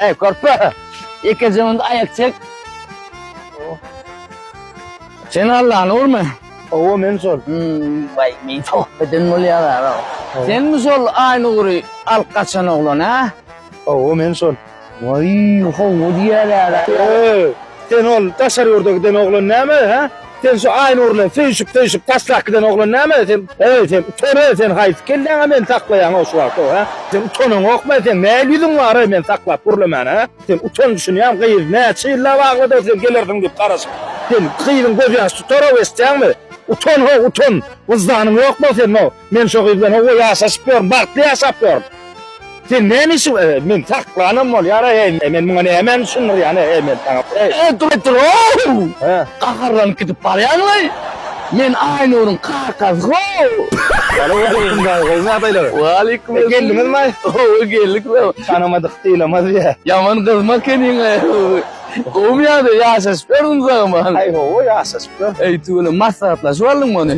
Ey körpe. Ýekeje munda aýak çek. Sen Allahny urma. Owa men şol. Hmm, vay men sohbeden bolýar. Senmi şol Aýnury alyp gaçan oglan, ha? Owa men şol. Vay, hawa diýýärler. Eee, sen ol daşary ýurda giden oglan näme, hä? Sen şu Aýnur bilen söýüşip söýüşip taşlap giden oglan näme? Sen, eý, sen utan, sen haýsy kelläňe meni saklaýaň o şu wagt, o, hä? Sen utanaňokmy, sen näl ýüzüň bar, eý, meni saklap gürlemäne, hä? Sen utan düşünýäň, gyz näçe ýyllap aglady, sen gelersiň diýip garaşyp. Sen gyzyň gözýaşy tutar-ow, eşitýäňmi? Utan, ho, utan! Wyždanyň ýokmy seniň, ho? Men şo gyz bilen hawa ýaşaşyp ýörün, bagtly ýaşap ýörün. Sen näme işiň, e, men saklanam bolýar, eý, men muňa nämäni düşündirýän, eý, men saňa, eý. E, dur, dur, ow! He. Gaharlanyp gidip barýaň-laý. Men Aýnuryň kakasy, how! Salowmaleýkim daýy, gowymy ýagdaýlar? Waleýkim E, geldiňizmi? Hawa, geldik. Tanamadyk sylamaz diýýä. Ýaman gyzma ekeniň-aý. Gowumy ýagdaý, ýaşaşyp ýördüň sagman? Aý, hawa, ýaşaşyp ýör. Eý, tüweleme, maslahatlaşyp aldyňmy ony?